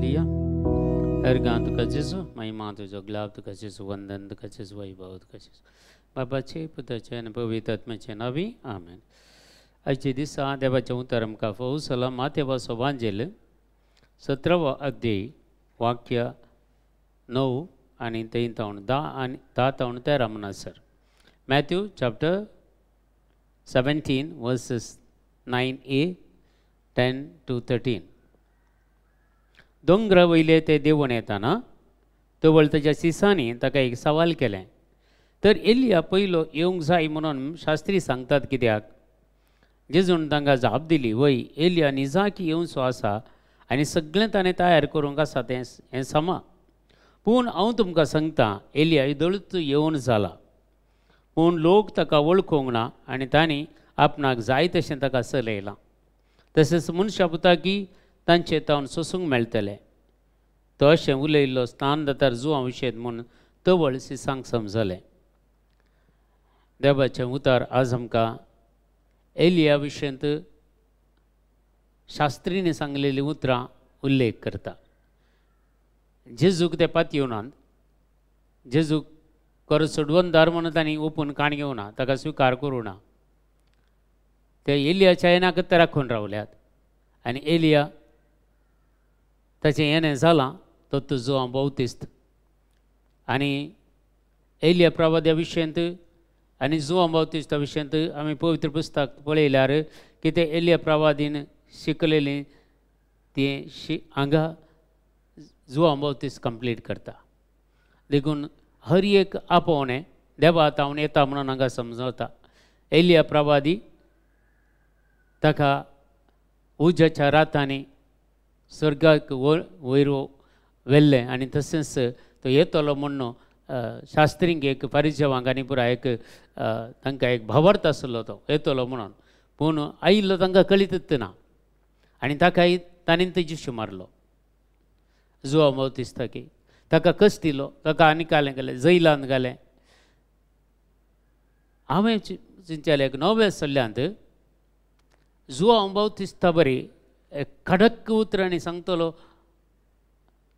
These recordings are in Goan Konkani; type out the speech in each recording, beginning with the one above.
हालेलुया। अर्गां तुका जेजू, महिमा तुजो, ग्लाब तुका जेजू, वंदन तुका जेजू, वैभव तुका जेजू। बाबाचे पुताचे आनी पवित्र आत्म्याचे नांवी आमेन। आयचे दिसा देवाचें उतर आमकां फौसला माथेवाचो वांजेल 17वो अध्याय वाक्य 9 आनी थंय तावन 10 आनी 10 तावन 13 म्हणसर। Matthew chapter 17 verses 9a 10 to 13। दोंगरा वयले ते देवून येताना तवळ ताच्या सिसांनी ताका एक सवाल केलें, तर एलिया पयलो येवंक जाय म्हणून शास्त्री सांगतात कित्याक? जेजून तांकां जाप दिली, वय एलिया निजाकी येवचो आसा आनी सगळें ताणें तयार करूंक आसा तें हें समा, पूण हांव तुमकां सांगता एलिया येदोळूच येवन जाला, पूण लोक ताका वळखूंक ना आनी तांणी आपणाक जाय तशें ताका चलयलां। तशेंच मनशा पुताकी तांचे तावन सोसूंक मेळटलें। तो अशें उलयल्लो स्थान दातार जुवां विशेद म्हूण तवळ सिसांक समजलें। देवाचें उतर आज आमकां एलिया विशयंत शास्त्रीने सांगलेलीं उतरां उल्लेख करता। जेजूक ते पातयेवनात, जेजूक खरो सोडवणदार म्हणून तांणी ओपून काण घेवना, ताका स्विकार करूं ना। ते एलियाच्या येणाकच ते राखून रावल्यात आनी एलिया ताचें येणें जालां तो तुजो बाप्तिस्त। आनी एलिया प्रवाद्या विशयंत आनी जुवां बाप्तिस्ता विशयंत आमी पवित्र पुस्तक पळयल्यार की ते एलिया प्रवादीन शिकलेली ती हांगा जुवां बाप्तिस्त कंप्लीट करता। देखून हर एक आपोवणें देवा तावन येता म्हणून हांगा समजता। एलिया प्रवादी ताका उज्याच्या रातांनी स्वर्गाक वयर व्हेल्लें आनी तशेंच तो येतलो म्हणून शास्त्रींक एक फारिजेवांक आनी पुराय एक तांकां एक भावार्थ आसलो तो येतलो म्हणून, पूण आयिल्लो तांकां कळीतच ना आनी ताकाय ताणें तेजिशू मारलो। जुवां बाप्तिस्ता की ताका कस दिलो, ताका आनी कालें घालें, जैलांत घालें। हांवें चिंतलें एक नव्या सल्ल्यांत जुवां बाप्तिस्ता बरी एक कडक उतरांनी सांगतलो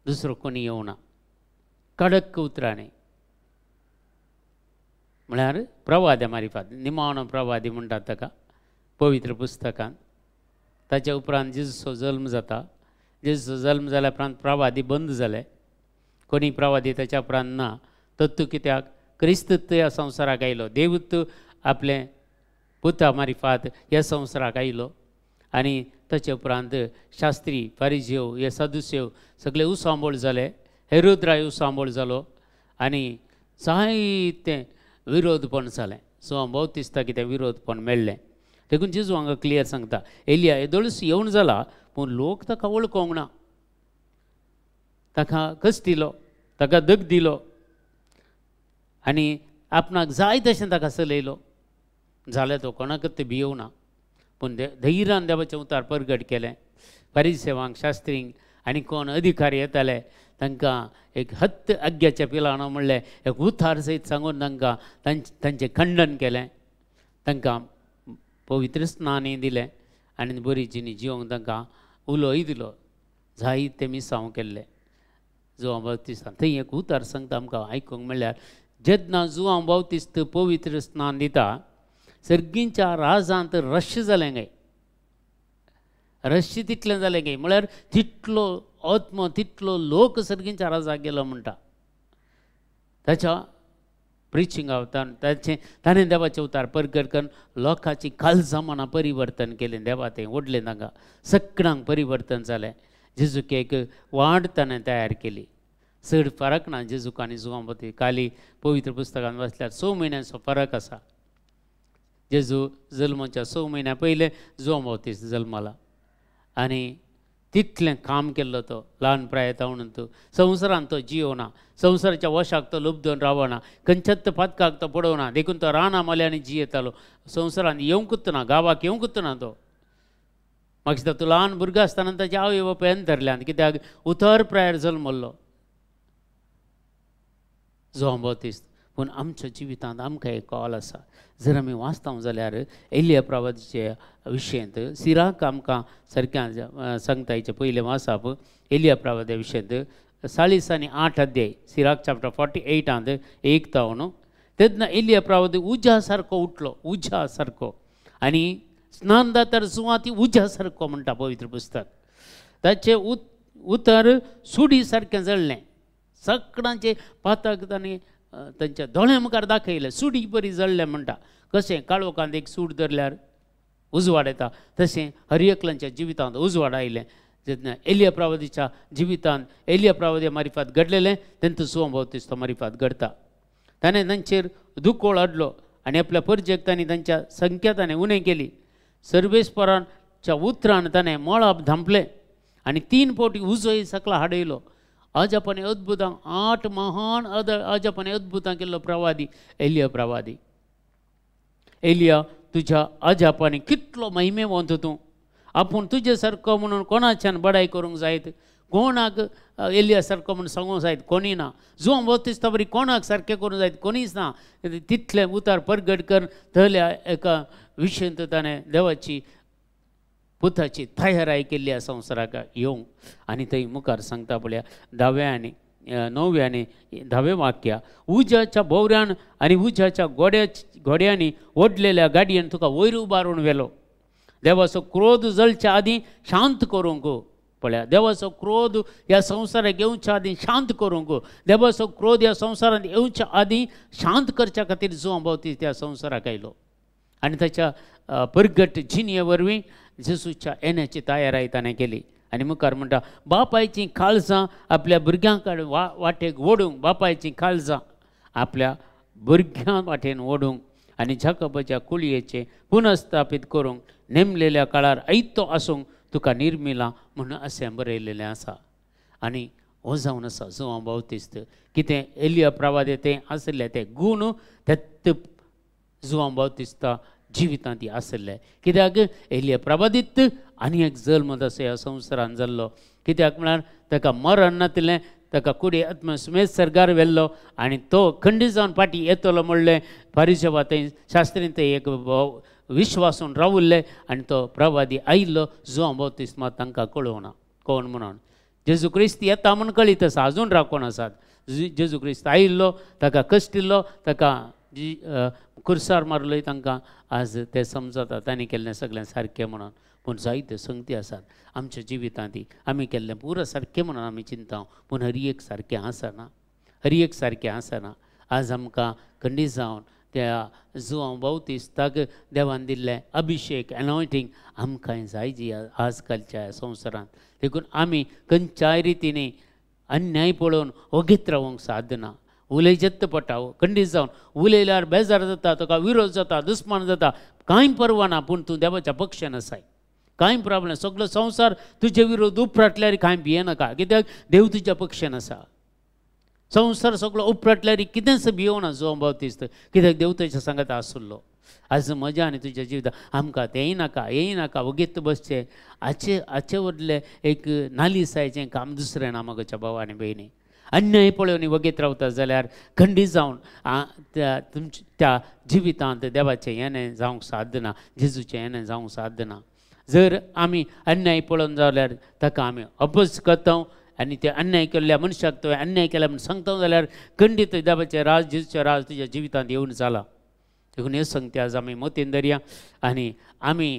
दुसरो कोणी येवना, कडक उतरांनी म्हळ्यार प्रवाद्या मारिफात निमाणो प्रवादी म्हणटात ताका पवित्र पुस्तकान। ताच्या उपरांत जेजूचो जल्म जाता, जेजूचो जल्म जाल्या उपरांत प्रवादी बंद जाले, कोणी प्रवादी ताच्या उपरांत ना। तत्तू कित्याक क्रिस्त ह्या संवसाराक आयलो, देवूत आपलें पुता मारिफात ह्या संवसाराक आयलो आनी ताचे उपरांत शास्त्री फारिजेव हे सदुसेव सगळे उसांबोळ जाले, हेरोद्राय उसांबोळ जालो आनी जायते विरोधपण जालें। जुवां बाप्तिस्ता कितें विरोधपण मेळ्ळें। देखून जेजू हांगा क्लियर सांगता एलिया येदोळूच येवन जाला, पूण लोक ताका वळखूंक ना, ताका कस दिलो, ताका दग दिलो आनी आपणाक जाय तशें ताका चलयलो। जाल्यार तो कोणाकच ते भियोवना, पूण धैर्यान देवाचें उतार परगट केलें। फारिसेवांक शास्त्रींक आनी कोण अधिकारी येताले तांकां एक हत्त आग्याच्या पिलानो म्हणलें एक उतार सयत सांगून तांकां तांचें खंडन केलें, तांकां पवित्र स्नानय दिलें आनी बरी जिणी जिवंक तांकां उलोय दिलो। जायते मिसांव केल्ले जुवां बाप्तिस्तान। थंय एक उतार सांगता आमकां आयकूंक म्हणल्यार जेन्ना जुवां बाप्तिस्त पवित्र स्नान दिता सर्गींच्या राजांत रश जालें काय, रश तितलें जालें काय म्हळ्यार तितलो आत्मो तितलो लोक सर्गींच्या राजाक गेलो म्हणटा। ताच्या प्रिचिंगा ताचें ताणें देवाचें उतार परगट करून लोकांची काळजां परिवर्तन केलें, देवा तें ओडलें तांकां, सगळ्यांक परिवर्तन जालें। जेजूक एक वाट ताणें तयार केली, चड फरक ना जेजूक आनी जुवां बाप्तिस्ता। काली पवित्र पुस्तकान वाचल्यार 6 म्हयन्यांचो फरक आसा। जेजू जल्माच्या 6 म्हयन्या पयलें जुवां बाप्तिस्त जल्माला आनी तितलें काम केल्लो तो ल्हान प्रायेता म्हणून तो संवसारान तो जियोना, संवसाराच्या वशाक तो लुबदून रावना, खंयच्याच पातकाक तो पडोवना, देखून तो रानां माल्यांनी जियेतालो, संवसारान येवंकूच ना, गांवाक येवंकूच ना तो। मागीर तो ल्हान भुरगो आसतना ताचे आवय बापायन धरल्यान कित्याक उतर प्रायर जल्मल्लो जुवां बाप्तिस्त। पूण आमच्या जिवितांत आमकां एक कॉल आसा. जर आमी वाचता जाल्यार एलिया प्रवादीचे विशयंत सिराक आमकां सारक्या सांगता. हेचें पयलें वाचप एलिया प्रवाद्या विशयंत 48 अध्याय, सिराक चॅप्टर 48 एक तावन. तेन्ना एलिया प्रवादी उज्या सारको उठलो, उज्या सारको, आनी स्नानदातर सुवाती उज्या सारको म्हणटा पवित्र पुस्तक. ताचें उतर सुडी सारकें जळ्ळें, सगळ्यांचे पातक ताणें तांच्या दोळ्या मुखार दाखयलें, सुडी बरी जळ्ळें म्हणटा. कशें काळोखांत एक सूड धरल्यार उजवाड येता, तशें हर एकल्यांच्या जिवितांत उजवाड आयलें. जेन्ना एलिया प्रवादीच्या जिवितांत एलिया प्रवाद्या मारिफात घडलेलें तेन्ना जुआंव बाप्तिस्ता मारिफात घडता. ताणें तांचेर दुकोळ हाडलो आनी आपल्या परजेक तांणी तांच्या संख्या ताणें उणें केली. सर्वेस्पराच्या उतरान ताणें मळब धांपलें आनी 3 फावटी उजोय सकला हाडयलो. अजापाने अद्भुतां, 8 महान अजापाने अद्भुतां केल्लो प्रवादी एलिया प्रवादी. एलिया तुज्या अजापाने कितलो महिमेवंत तूं, आपूण तुजे सारको म्हणून कोणाच्यान बडाय करूंक जायत, कोणाक एलिया सारको म्हणून सांगूंक जायत कोणी ना. जुआंव बाप्तिस्ता बरी कोणाक सारकें करूंक जायत कोणीच ना. तितलें उतार परगट करून थंयल्या एका विशयंत ताणें देवाची पुताची तयाराय केल्ली आसा संवसाराक येवंक. आनी थंय मुखार सांगता पळया 10व्या आनी 9व्या आनी 10वें वाक्य, उज्याच्या भोवऱ्यान आनी उज्याच्या घोड्यांनी ओडलेल्या गाडयेन तुका वयर उबारून व्हेलो. देवाचो क्रोध जळच्या आदीं शांत करूंक पळया, देवाचो क्रोध ह्या संवसाराक येवच्या आदीं शांत करूंक, देवाचो क्रोध ह्या संवसारांत येवच्या आदीं शांत करच्या खातीर जुआंव बाप्तिस्त त्या संवसाराक आयलो आनी ताच्या परगट जिणये वरवीं जेजूच्या येण्याची तयाराय ताणें केली. आनी मुखार म्हणटा बापायचीं काळजां आपल्या भुरग्यां कडेन वाटेक ओडूंक, बापायचीं काळजां आपल्या भुरग्यां वाटेन ओडूंक आनी जाकोबाच्या कुळयेचें पुनस्थापीत करूंक नेमलेल्या काळार आयतो आसूंक तुका निर्मिला म्हूण अशें बरयलेलें आसा. आनी हो जावन आसा जुआंव बाप्तिस्त. कितें एलिया प्रवादे तें आशिल्लें ते गूण तेत्त जुआंव बाप्तिस्ता जिवितांत ती आशिल्लें. कित्याक एलिया प्रवादीत आनी एक जल्म तसो ह्या संवसारान जाल्लो. कित्याक म्हळ्यार ताका मरण नातिल्लें, ताका कुडी आत्मसमेत सर्गार व्हेल्लो आनी तो खंडीत जावन फाटीं येतलो म्हणलें फारिजेवा थंय शास्त्रीन थंय एक विश्वासून रावल्ले आनी तो प्रवादी आयिल्लो. जुआंव बाप्तिस्त मात तांकां कळोवना कोण म्हणून. जेजू क्रिस्त येता म्हूण कळीत आसा, आजून राखून आसात. जेजू क्रिस्त आयिल्लो, ताका कश्टिल्लो, ताका कुर्सार मारलोय, तांकां आज ते समजता तांणी केल्लें सगळें सारकें म्हणून. पूण जायत्यो संगती आसात आमच्या जिवितांत आमी केल्लें पुरो सारकें म्हणून आमी चिंता, पूण हर एक सारकें आसना, हर एक सारकें आसना. आज आमकां खंडीत जावन त्या जुआंव बाप्तिस्ताक देवान दिल्लें अभिशेक एनॉयटींग आमकां जाय जी आज कालच्या संवसारांत. देखून आमी खंयच्याय रितीनी अन्याय पळोवन ओगीत रावंक सादना. उलयचेत पडटा, खंडीत जावन उलयल्यार बेजार जाता, तुका विरोध जाता, दुस्मान जाता, कांय पर्वा ना, पूण तूं देवाच्या पक्षान आसाय, कांय प्रॉब्लेम. सगलो संवसार तुजे विरोध उपराटल्यार कांय भियेनाका, कित्याक देव तुज्या पक्षान आसा. संवसार सगलो उपराटल्यार कितेंच भियोना जुआंव बाप्तिस्त, कित्याक देव तुज्या सांगाता आसलो. आज मजा आनी तुज्या जिवितांत आमकां तेंय नाका हेंय नाका, वगीत बसचें हाचे हाचे वडलें एक नालिसायचें काम दुसरें ना. म्हज्या भाव आनी भयणी, अन्याय पळोवन वगीत रावता जाल्यार खंडीत जावन त्या तुमच्या त्या जिवितांत देवाचें येणें जावंक साध्य ना, जेजूचें येणें जावंक साध्य ना. जर आमी अन्याय पळोवन जाल्यार ताका आमी अपोज करता आनी ते अन्याय केल्ल्या मनशाक तुवें अन्याय केल्या म्हूण सांगता जाल्यार खंडीत देवाचें राज जेजूचें राज तुज्या जिवितांत येवन जाला. देखून हें सांगता आज आमी मतीन धरया आनी आमी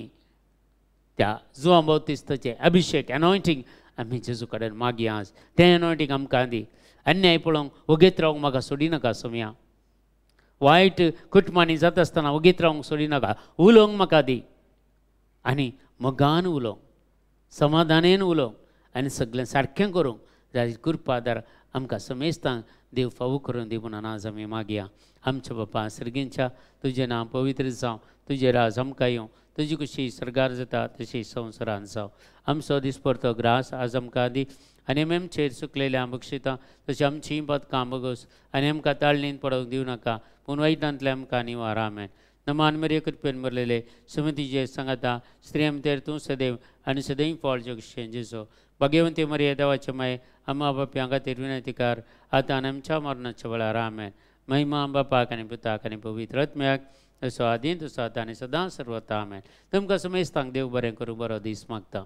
त्या जुआंव बाप्तिस्ताचें अभिशेक एनॉयटींग आमी जेजू कडेन मागया. आज तें एनॉयटींग आमकां दी. अन्याय पळोवंक वगीत रावंक म्हाका सोडिनाका सोमया, वायट कुटमानी जाता आसतना वगीत रावंक सोडिनाका, उलोवंक म्हाका दी आनी मोगान उलोवंक, समाधानेन उलोवंक आनी सगळें सारकें करूंक जाल्यार कृपादार आमकां समेस्तांक देव फावो करून दी म्हणून आज आमी मागया. आमच्या बापा सर्गींच्या, तुजें नांव पवित्र जावं, तुजें राज आमकां येवं, तुजी कशी सर्गार जाता तशी संवसारान जावं. आमचो दिसपडतो ग्रास आज आमकां दी आनी आमी आमचेर चुकलेल्या बक्षिता तशी आमचीं पदकां बगोस आनी आमकां ताळणीन पडोवंक दिवं नाका, पूण वायटांतले आमकां निवार. आमेन. नमान मरिये कृपेन भरलेले सुमतीचे सांगाता, स्त्रियां भितर तूं सदैव आनी सदैव फळ जगशें जेजो. भाग्यवंती मरिये देवाचे माये, आमा बाप्यां खातीर विनंती कर, आतां आनी आमच्या मरणाच्या वेळार. आमेन. महिमा बापाक आनी पुताक आनी पवित्र आत्म्याक, तसो आदीं तसो आतां आनी सदां सर्वता. आमेन. तुमकां समेस्तांक देव बरें करूं, बरो दीस मागता.